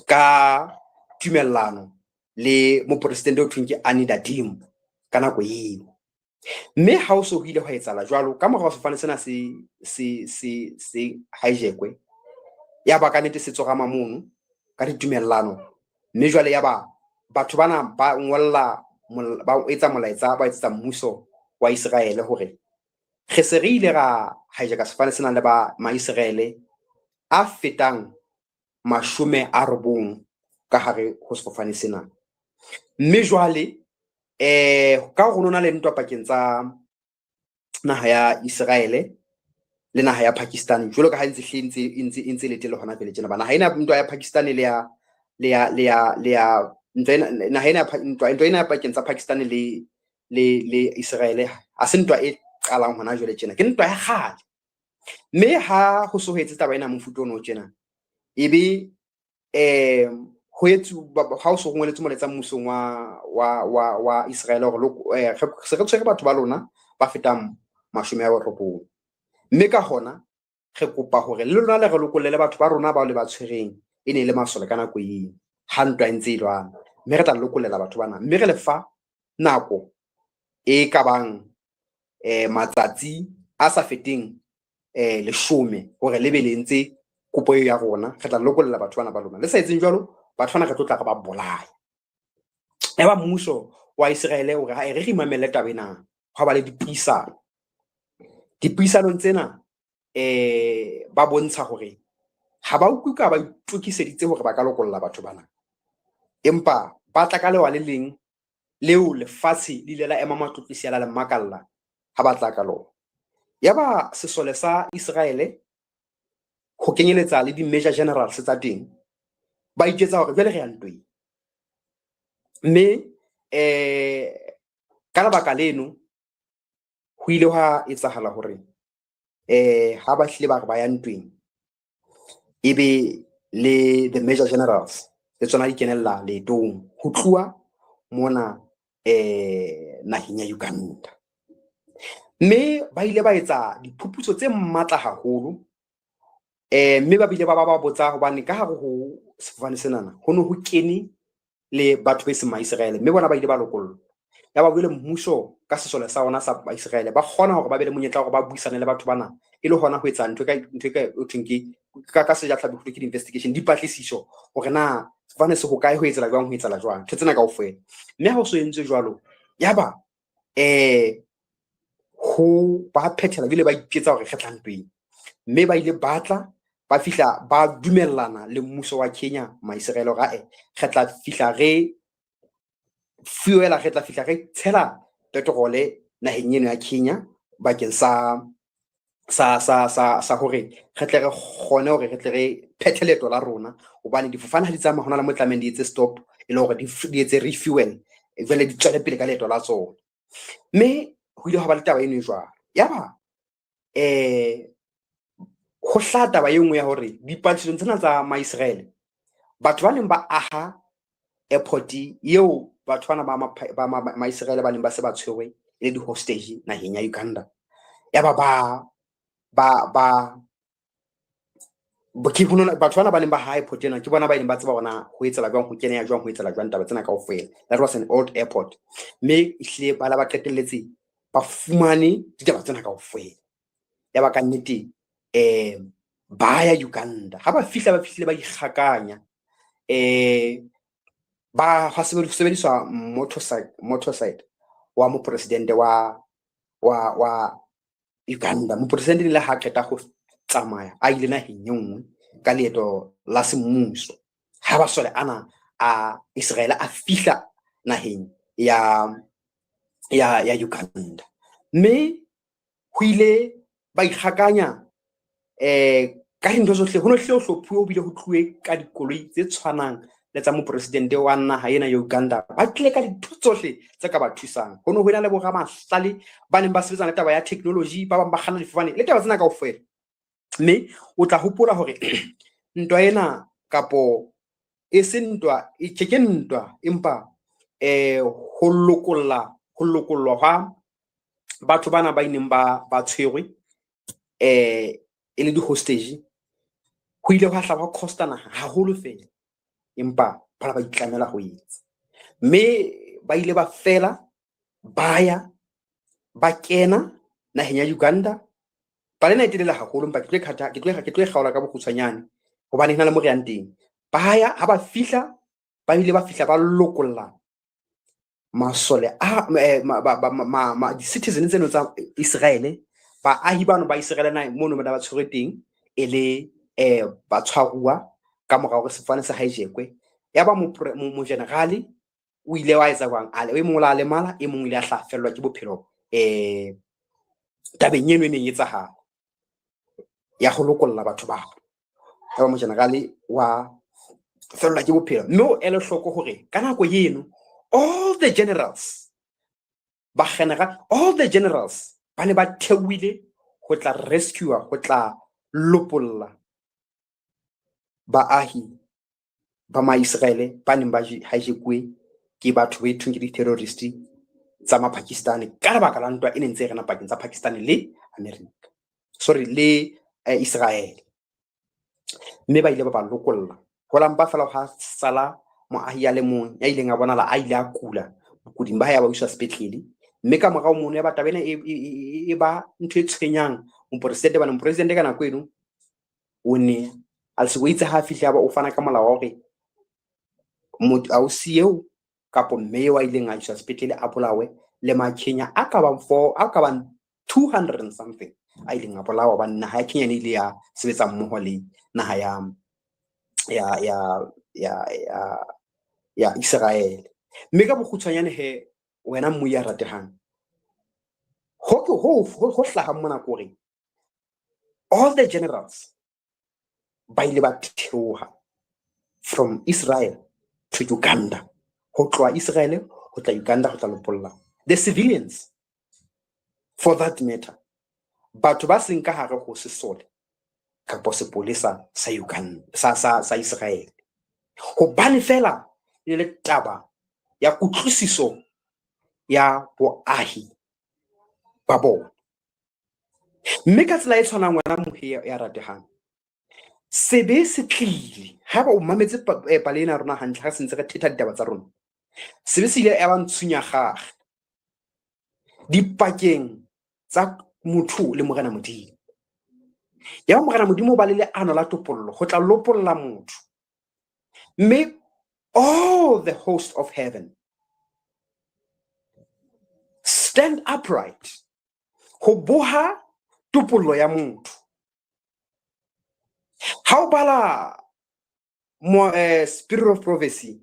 ka tumellano le mopresidente o thweng ke Annie Dadim ka nako eo. Mme ha o so ho ile hwa etsahala jwalo, ka morao sefofane sena se hijack-we, ya ba ka nnete se tsorama mono ka ditumellano. Mme jwale ya ba batho bana ba ngolla, ba etsa molaetsa, ba etsetsa mmuso wa Israel hore re se re ile ra hijacka sefofane sena le ba ma-Israel a fetang 90 ka hare ho sefofane sena. Mme jwale ka hore ho na le ntwa pakeng tsa naha ya Israel le naha ya Pakistan, jwalo ka ha ntse hle ntse le teng le hona pele tjena, ba naha ena ntwa ya Pakistan le ya le ya le ya le ya ntwa ena, naha ena ntwa ena ya pakeng tsa Pakistan le Israel ha se ntwa e qalang hona jwale tjena, ke ntwa ya kgale. Mme ha ho so ho etse taba ena mofuta ono tjena, ebe ho etsu ha o so ho ngoletswe molaetsa mmusong wa Israel hore se re tshwere batho ba lona ba fetang 90, mme ka hona re kopa hore le lona le re lokollele batho ba rona bao le ba tshwereng e ne e le masole ka nako eo ha ntwa e ntse e lwana, mme re tla lokollela batho bana, mme re le fa nako e ka bang matsatsi a sa feteng 10 hore le be le entse kopo eo ya rona, re tla lokolla batho bana ba lona. Le sa etseng jwalo, batho bana re tlo tla re ba bolaya. Yaba mmuso wa Israel o re ha re imamelle taba ena, hwa ba le dipuisano. Dipuisanong tsena ba bontsha hore ha ba utlwe ka ba itokiseditse hore ba ka lokolla batho bana, empa ba tla ka lewa le leng leo lefatshe le ile la ema matlotlisi la le makalla ha ba tla ka lona. Yaba sesole sa Israel ho kenyeletsa le di-major generals tsa teng ba itjwetsa hore jwale re ya ntweng, mme ka lebaka leno ho ile hwa etsahala hore ha ba hlile ba re ba ya ntweng, ebe le the major generals le tsona di kenella leetong ho tluwa mona naheng ya Uganda. Mme ba ile ba etsa diphuputso tse matla haholo, mme ba bile ba ba botsa hobane ka hare ho sefofane senana ho ne ho kene le batho be seng ma-Israel, mme bona ba ile ba lokollwa. Ya ba jwale mmuso ka sesole sa ona sa Israel ba kgona hore ba be le monyetla hore ba buisane le batho bana, e le hona ho etsa ntho ka ho thweng ke ka sejatlhapi ho thwe ke di-investigation, dipatlisiso hore na sefofane se hokae, ho etsahala jwang, ho etsahala jwang, ntho tsena kaofela. Mme ha ho so entswe jwalo, yaba ho ba phethela, ebile ba iketsa hore re tla ntweng, mme ba ile ba tla Ba fihla ba dumellana le mmuso wa Kenya, Maiseraele, hore ae, re tla fihla re fuela, re tla fihla re tshela petrole naheng eno ya Kenya bakeng sa hore re tle re kgone hore re tle re phethe leeto la rona, hobane difofane ha di tsamaya hona le mo tlamehang di etse stop e le hore di etse refuel, jwale di tswele pele ka leeto la tsona. Mme ho ile hwa ba le taba eno e jwalo. Yaba ho hlaha taba e nngwe ya hore dipatlisong tsena tsa Maiseraele, batho ba neng ba aha airport eo, batho bana ba Maiseraele ba neng ba se ba tshwerwe e le di-hostage naheng ya Uganda, yaba ba ke batho bana ba neng ba haha airport ena, ke bona ba ileng ba tseba hore na ho etsahala jwang, ho keneha jwang, ho etsahala jwang taba tsena kaofela. That was an old airport, mme ehlile ba la ba qetelletse ba fumane ditaba tsena kaofela. Yaba ka nnete ba ya Uganda. Ha ba fihla, ba fihlile ba ikgakanya, ba ha sebediswa motorcycle wa mopresidente wa Uganda. Mopresidente le ha qeta ho tsamaya a ile naheng e nngwe ka leeto la semmuso, ha masole ana a Israel a fihla naheng ya Uganda, mme ho ile ba ikgakanya ka dintho tsohle. Ho no hlile ho hlophuwe, ho bile ho tluwe ka dikoloi tse tshwanang le tsa mopresidente wa naha ena ya Uganda. Ba tlile ka dintho tsohle tse ka ba thusang. Ho no ho ena le boramahlale ba neng ba sebetsana le taba ya technology, ba bang ba kganna difofane le taba tsena kaofela. Mme o tla hopola hore ntwa ena, kapo e se ntwa, e ke ntwa, empa ho lokolla, ho lokollwa hwa batho bana ba ileng ba tshwerwe e le di-hostage, ho ile hwa hla hwa costa naha haholo fela, empa ba ba itlamela ho etsa. Mme ba ile ba fela ba ya ba kena naheng ya Uganda. Pale ena e telele haholo, empa ke tlo e kgaola ka bokgutshwanyane hobane hona le mo re yang teng. Ba ya, ha ba fihla, ba ile ba fihla ba lokolla masole a di-citizen tseno tsa Israele, baahi bano ba Israele na mono ba ba tshwerwe teng e le batshwaruwa ka mora hore sefofane se hijackwe. Ya ba mogenerale o ile wa etsa jwang? E mong o la lemala, e mong o ile a hla fellwa ke bophelo tabeng eno e neng e etsahala ya ho lokolla batho bao. Ya ba mogenerale wa fellwa ke bophelo. Mme o ele hloko hore ka nako eno all the generals ba general, all the generals ba ne ba theohile ho tla rescue, ho tla lopolla baahi ba Maiseraele ba neng ba hijackuwe ke batho ba ithweng ke di-terrorist tsa Mapakistani, ka lebaka la ntwa e neng ntse e rena pakeng tsa Pakistan le America, sorry, le Israel. Mme ba ile ba ba lokolla, ho la mpa fela ha sala moahi ya le mong ya ileng a bonala a ile a kula, bokuding ba hae ba iswa sepetlele. Mme ka morao mono ya ba taba ena e ba ntho e tshwenyang mopresidente, bana mopresidente ka nako eno o ne a se o itse ha fihla ba o fana ka molao wa hore motho ausi eo kapo mme eo a ileng a iswa sepetlele a bolawe, le Makenya a ka bang four, a ka bang 200 and something a ileng a bolawa, hobane naha ya Kenya ne ile ya sebetsa mmoho le naha ya Israel. Mme ka bokgutshwanyane he, wena mmu ya ratehang, ho ke ho hlahang mona ke hore all the generals ba ile ba theoha from Israel to Uganda, ho tloha Israel ho tla Uganda ho tla lopolla the civilians, for that matter batho ba seng ka hare ho sesole kapa sepolesa sa Uganda, sa Israel, hobane fela e le taba ya kutlwisiso ya boahi ba bona. Mme ka tsela e tshwanang, wena mohe ya ratehang, sebe se tlile. Haeba o mametse pale ena ya rona hantle, ha se ntse re thetha ditaba tsa rona, sebe se ile ya ba ntshunyakgakge dipakeng tsa motho le Morena Modimo. Ya ba Morena Modimo o ba le leano la topollo ho tla lopolla motho, mme all the host of heaven stand upright ho boha topollo ya motho. Ha o bala Spirit of Prophecy,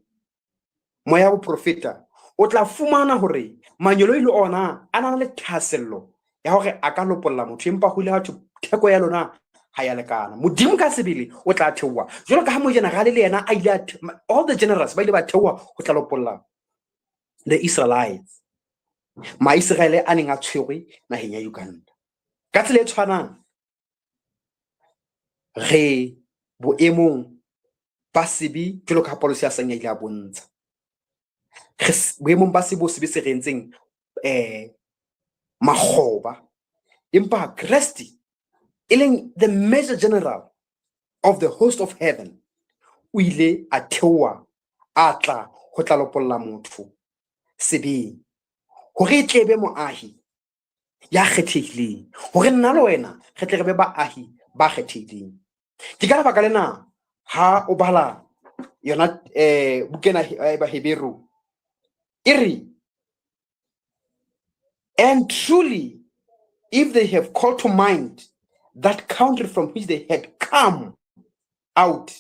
moya wa boprofeta, o tla fumana hore manyeloi le ona a na le thahasello ya hore a ka lopolla motho, empa ho ile ha thwe theko ya lona ha ya lekana. Modimo ka sebele o tla theoha jwalo ka ha mojenerale le yena a ile a all the generals ba ile ba theoha ho tla lopolla the Israelites, Maiseraele a neng a tshwerwe naheng ya Uganda. Ka tsela e tshwanang, re boemong ba sebe jwalo ka ha Paulus a sang a ile a bontsha. Re boemong ba sebe, sebe se re entseng makgoba, empa Kreste, e leng the major general of the host of heaven, o ile a theoha, a tla ho tla lopolla motho sebeng, hore e tle be moahi ya kgethehileng, hore nna le wena re tle re be baahi ba kgethehileng. Ke ka lebaka lena ha o bala yona bukena ya Baheberu, e re, "And truly, if they have called to mind that country from which they had come out,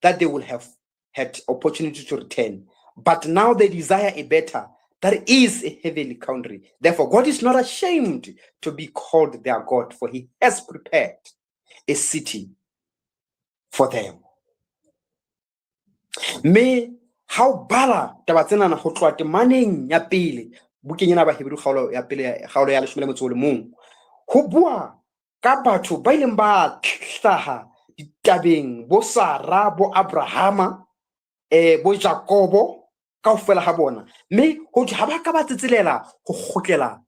that they will have had opportunity to return. But now they desire a better, that is a heavenly country. Therefore, God is not ashamed to be called their God, for he has prepared a city for them." Mme ha o bala taba tsenana ho tloha temaneng ya pele bukeng ena Baheberu, kgaolo ya pele, kgaolo ya 11, ho bua ka batho ba ileng ba hlaha ditabeng, bo Sara, bo Abrahama, bo Jakobo, kaofela ha bona, mme ho thwe ha ba ka ba tsetselela ho kgutlela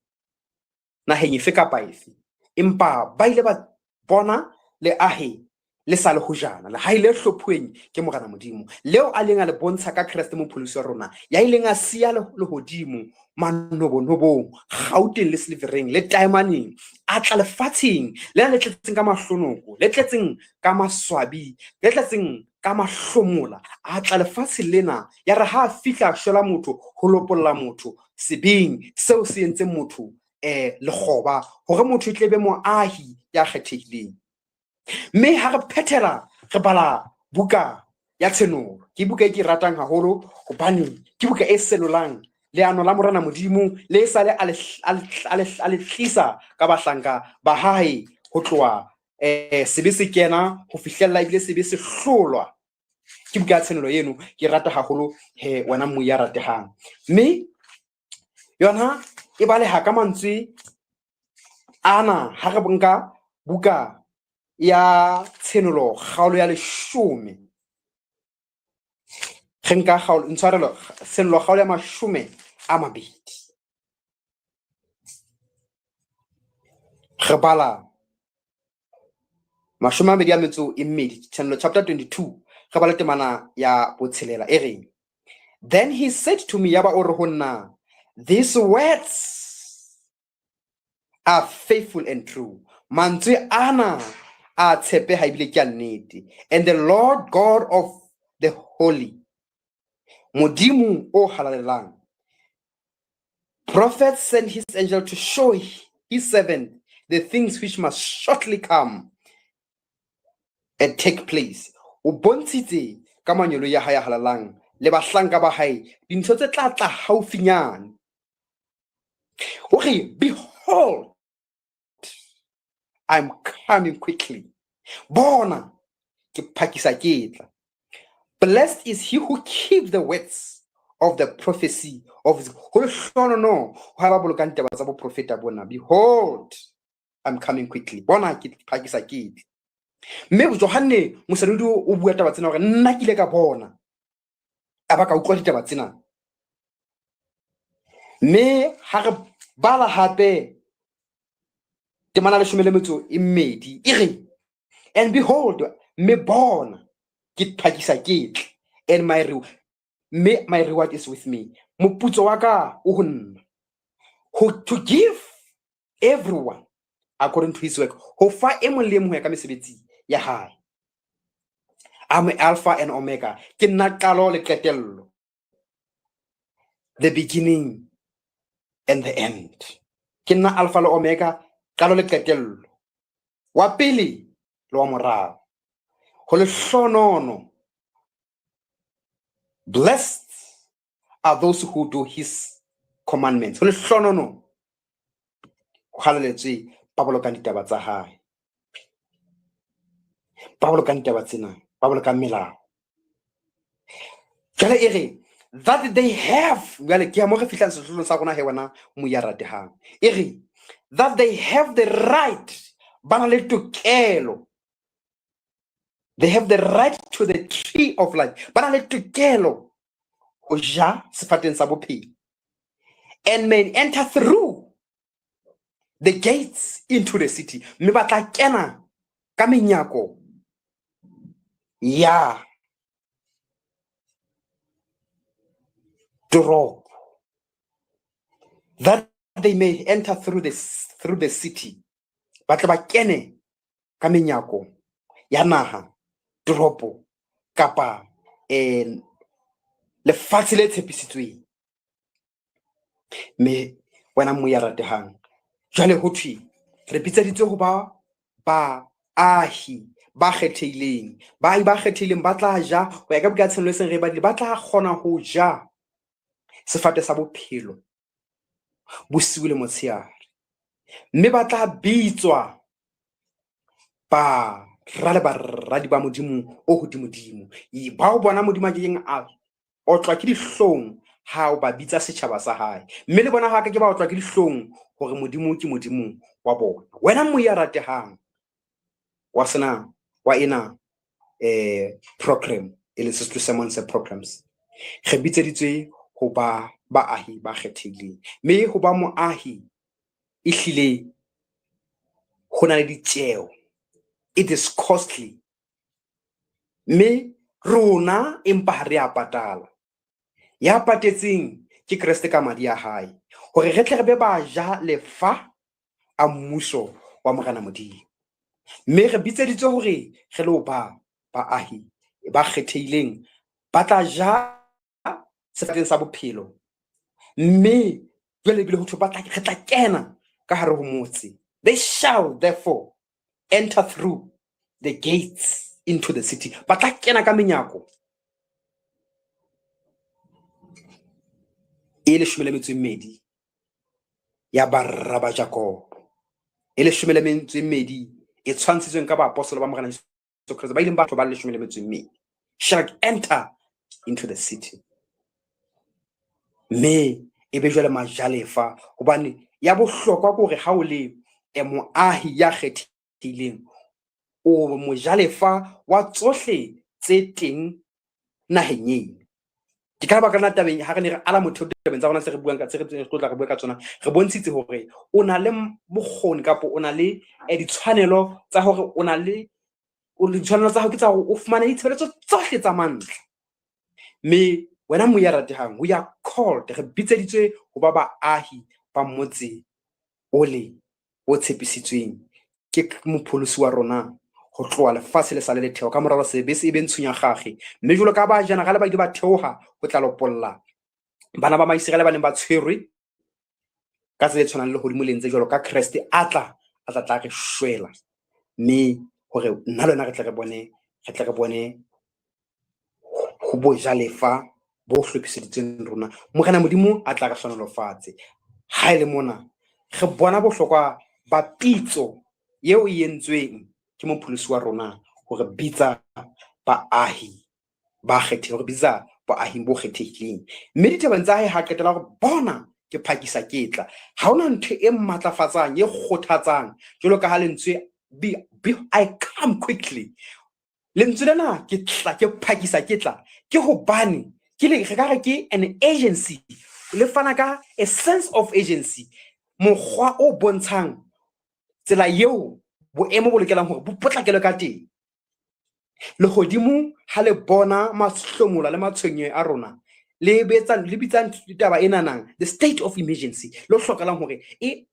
naheng efe kapa efe, empa ba ile ba bona leahe le sa le hojana, lehae le hlophuweng ke Morena Modimo, leo a leng a le bontsha ka Kreste mopholosi wa rona, ya ileng a siya lehodimo manobonobong, gauteng le silvereng le taemaneng, a tla lefatsheng lena le tletseng ka mahlonoko, le tletseng ka maswabi, le tletseng ka mahlomola. A tla lefatshe lena, ya re ha a fihla, a shwela motho, ho lopolla motho sebeng seo se entseng motho lekgoba, hore motho e tle be moahi ya kgethehileng. Mme ha re phethela, re bala buka ya Tshenolo. Ke buka e ke ratang haholo hobane ke buka e senolang leano la Morena Modimo le sale a le tlisa ka bahlanka ba hae ho tloha sebe se kena ho fihlella ebile sebe se hlolwa. Ke buka ya Tshenolo eno, ke rata haholo he wena mmu ya ratehang. Mme yona e baleha ka mantswe ana ha re nka buka ya Tshenolo kgaolo ya 10, re nka kgaolo, ntshwarelo, Tshenolo kgaolo ya 20, re bala 22, Tshenolo chapter 22, re bala temana ya 6 e reng, "Then he said to me," yaba o re ho nna, "these words are faithful and true." Mantswe ana a tshepeha ebile ke a nnete. "And the Lord God of the holy," Modimo o halalelang, "prophet sent his angel to show his servant the things which must shortly come and take place." O bontshitse ka manyolo ya hae a halalang le bahlanka ba hae dintho tse tla tla haufinyane. O re, "Behold, I'm coming quickly." Bona, ke phakisa ke tla. "Blessed is he who keeps the words of the prophecy of his." Ho lehlohonono ho ba bolokang taba tsa boprofeta bona. "Behold, I'm coming quickly." Bona, ke phakisa ke tla. Mme Johanne Mosenodi o bua taba tsena hore nna ke ile ka bona, a ba ka utlwa ditaba tsena. Mme ha re bala hape temana 12, e re, "And behold," mme bona, ke phakisa ke tla, "and my reward is with me," moputso wa ka o ho nna, "to give everyone according to his work," ho fa e mong le e mong ho ya ka mesebetsi ya hae. "I'm Alpha and Omega," ke nna qalo le qetello, the beginning and the end. Ke nna Alpha le Omega, qalo le qetello, wa pele le wa morao. Ho lehlonono, blessed are those who do his commandments. Ho lehlonono, ho halaletswe ba bolokang ditaba tsa hae, ba bolokang ditaba tsena, ba bolokang melao. Jwale e re that they have, jwale ke ya mo re fihlang sehlohlolong sa rona he wena moya ratehang. E re that they have the right, ba na le tokelo. They have the right to the tree of life. Ba na le tokelo ho ja sefateng sa bophelo. And may enter through the gates into the city. Mme ba tla kena ka menyako ya toropo. That they may enter through the city. Ba tla ba kene ka menyako ya naha, toropo kapa lefatshe le tshepisitsweng. Mme wena moya ratehang, jwale ho thwe re bitseditswe ho ba baahi ba kgethehileng. Baahi ba kgethehileng ba tla ja ho ya ka buka ya Tshenolo e seng re e badile, ba tla kgona ho ja sefate sa bophelo bosiu le motshehare, mme ba tla bitswa bara le baradi ba Modimo o hodimodimo. Bao bona Modimo a kekeng a otlwa ke dihlong ha o ba bitsa setjhaba sa hae, mme le bona ha ke ba otlwa ke dihlong hore Modimo ke Modimo wa bona. Wena moya ratehang wa sena wa ena program e leng Sesotho Sermon se programs, re bitseditswe ho ba baahi ba kgethehileng, mme ho ba moahi ehlile ho na le ditjeo. It is costly, mme rona empa ha re a patala. Ya patetseng ke Kreste ka madi a hae, hore re tle re be ba ja lefa a mmuso wa Morena Modimo. Mme re bitseditswe hore re lo ba baahi ba kgethehileng, ba tla ja sefateng sa bophelo. Mme jwale ebile ho thwe re tla kena ka hare ho motse. They shall therefore enter through the gates into the city. Ba tla kena ka menyako e 12 ya barra ba Jakobo, e 12 e tshwantshitsweng ka baapostola ba Morena Jesu Kreste, ba ileng ba ba 12, shall enter into the city. Mme e be jwale majalefa, hobane ya bohlokwa ke hore ha o le moahi ya kgethehileng, o mojalefa wa tsohle tse teng naheng eno. Ke ka lebaka lena tabeng ha re ne re ala motheo ditabeng tsa rona tse re buang ka tse re tlo tla re bua ka tsona, re bontshitse hore o na le bokgoni kapa o na le ditshwanelo tsa hore o na le ditshwanelo tsa hao ke tsa hore o fumane ditshebeletso tsohle tsa mantlha. Mme wena moya ratehang, we are called, re bitseditswe ho ba baahi ba motse ole o tshepisitsweng ke mopholosi wa rona ho tloha lefatshe le sa le letheo, ka moralo sebe se be ntshunya kgakge. Mme jwalo ka ba generale ba ile ba theoha ho tla lopolla bana ba Maiseraele ba neng ba tshwerwe ka tsela e tshwanang le hodimo le ntse jwalo ka Kreste a tla tla re shwela, mme hore nna le wena re tle re bone ho bojalefa bo hlophiseditsweng rona. Morena Modimo a tla re hlohonolofatse. Ha e le mona re bona bohlokwa ba pitso eo e entsweng ke mopholosi wa rona hore bitsa baahi ba kgethehileng, hore bitsa boahing bo kgethehileng. Mme ditabeng tsa hae ha qetela hore bona ke phakisa ke tla. Ha hona ntho e matlafatsang, e kgothatsang jwalo ka ha lentswe be I come quickly. Lentswe lena ke tla, ke phakisa ke tla, ke hobane ke le re ka re ke an agency, le fana ka a sense of agency, mokgwa o bontshang tsela eo boemo bo lokelang hore bo potlakelwe ka teng. Lehodimo ha le bona mahlomola le matshwenyeho a rona, le bitsang taba ena nang the state of emergency, le hlokalang hore e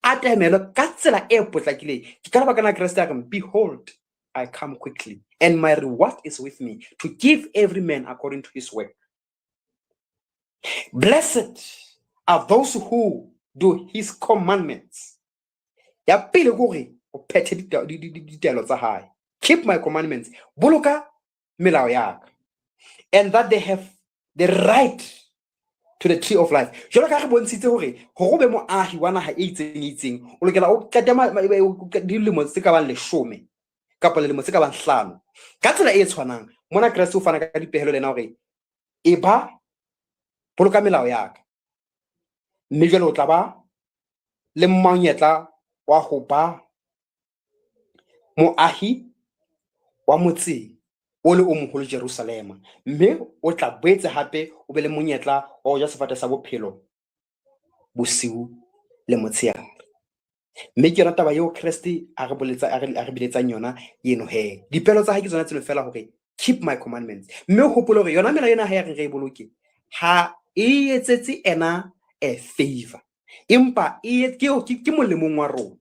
atamelwe ka tsela e potlakileng. Ke ka lebaka la Kreste a re, behold, I come quickly, and my reward is with me to give every man according to his work. Blessed are those who do his commandments. Ya pele ke hore o phethe ditaelo tsa hae. Keep my commandments, boloka melao ya ka, and that they have the right to the tree of life. Jwalo ka re bontshitse hore o be moahi wa naha e itseng e itseng, o lokela o qete dilemo tse ka bang 10 kapa lilemo tse ka bang 5. Ka tsela e tshwanang, mona Kreste o fana ka dipehelo lena hore e ba boloka melao ya ka, mme jwale o tla ba le monyetla wa ho ba moahi wa motse o le o moholo Jerusalema, mme o tla boetse hape o be le monyetla wa ho ja sefate sa bophelo bosiu le motshehare. Mme ke yona taba eo Kreste a re boletsa, a re biletsang yona eno he. Dipelo tsa hae ke tsona tseno fela hore keep my commandments. Mme o hopole hore yona melao ena ha ya reng re e boloke, ha e etsetse ena a favor, empa e ke molemong wa rona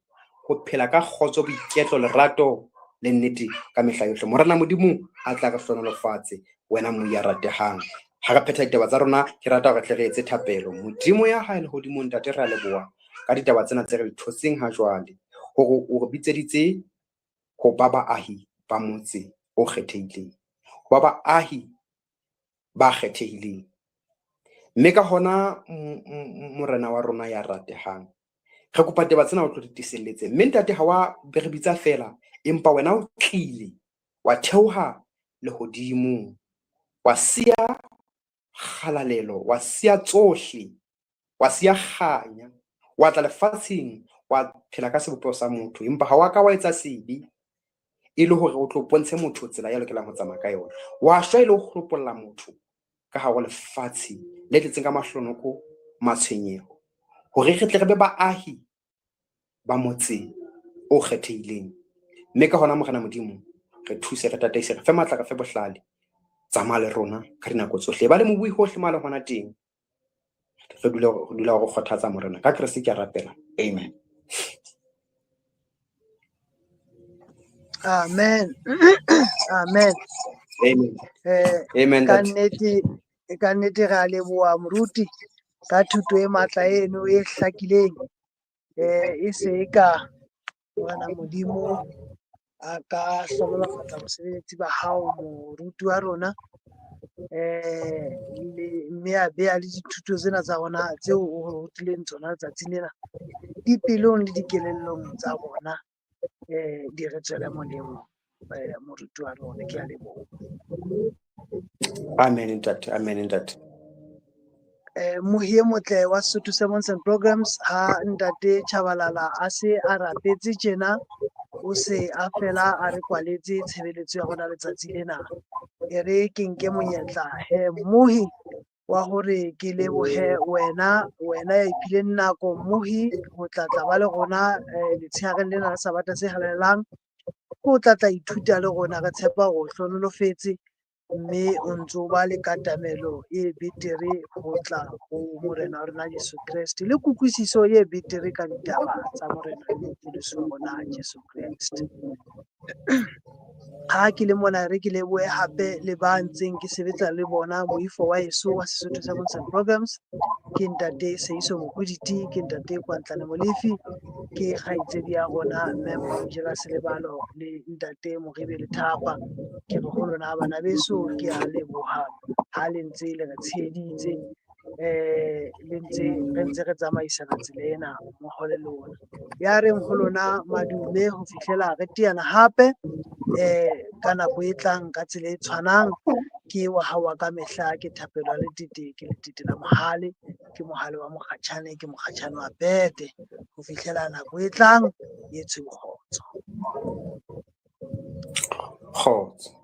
ho phela ka kgotso, boiketlo, lerato le nnete ka mehla yohle. Morena Modimo a tla re hlohonolofatse, wena moya ratehang. Ha re phetha ditaba tsa rona, ke rata hore tle re etse thapelo. Modimo ya hae lehodimong, Ntate, re a leboha ka ditaba tsena tse re di thotseng ha jwale, hore o re bitseditse ho ba baahi ba motse o kgethehileng, ho ba baahi ba kgethehileng. Mme ka hona, Morena wa rona ya ratehang, re kopa taba tsena o tlo di tiselletse. Mme Ntate, ha wa be re bitsa fela, empa wena o tlile wa theoha lehodimong, wa siya kgalalelo, wa siya tsohle, wa siya kganya, wa tla lefatsheng, wa phela ka sebopeho sa motho, empa ha wa ka wa etsa sebe e le hore o tlo bontshe motho tsela ya lokelang ho tsamaya ka yona. Wa shwa e le ho lopolla motho ka hare ho lefatshe le tletseng ka mahlonoko, matshwenyeho, hore re tle re be baahi ba motse o kgethehileng. Mme ka hona, Morena Modimo, re thuse, re tataise, re fe matla, re fe bohlale. Tsamaya le rona ka dinako tsohle, ba le mobui hohle mo a leng hona teng. Re dula re kgothatsa Morena. Ka Kreste ke a rapela. Amen. Amen. Amen. Amen. Amen. Ka nnete re a leboha moruti ka thuto e matla eno e hlakileng. E se e ka Morena Modimo a ka hlohonolofatsa bosebeletsi ba hao moruti wa rona, mme a beha le dithuto tsena tsa rona tseo o re rutileng tsona letsatsing lena dipelong le dikelellong tsa rona, di re tswele molemo, moruti wa rona. Ke a leboha. Amen, ntate. Amen, ntate. Mohi e motle wa Sesotho Sermons and Programs, ha Ntate Chabalala a se a rapetse tjena, o se a fela a re kwaletse tshebeletso ya rona letsatsi lena. E re ke nke monyetla he mohi wa hore ke lebohe wena ya iphileng nako mohi ho tla tla ba le rona letshehareng lena la Sabata se halalelang, ho tla tla ithuta le rona. Re tshepa hore o hlohonolofetse mme o ntso ba le katamelo e betere ho tla ho Morena wa rona Jesu Kreste, le kutlwisiso e betere ka ditaba tsa Morena le Mopholosi wa rona Jesu Kreste. Ha ke le mona, re ke lebohe hape le ba ntseng ke sebetsa le bona moifo wa heso wa Sesotho Sermons and Programs, ke Ntate Seiso Mokwiditi, ke Ntate Kwantlane Molefi, ke kgaitsedi ya rona Mme Mojela Selebalo le Ntate Moribe Lethapa. Ke re ho lona bana beso, ke a leboha ha le ntse le re tsheheditse, le ntse re ntse re tsamaisana tsela ena mmoho le lona. Ya reng ho lona madume ho fihlela re teana hape ka nako e tlang ka tsela e tshwanang. Ke wa hao wa ka mehla, ke Thapelo ya Letete, ke Letete la Mohale, ke Mohale wa Mokgatjhane, ke Mokgatjhane wa Pete. Ho fihlela nako e tlang, e tshwe kgotso. Kgotso.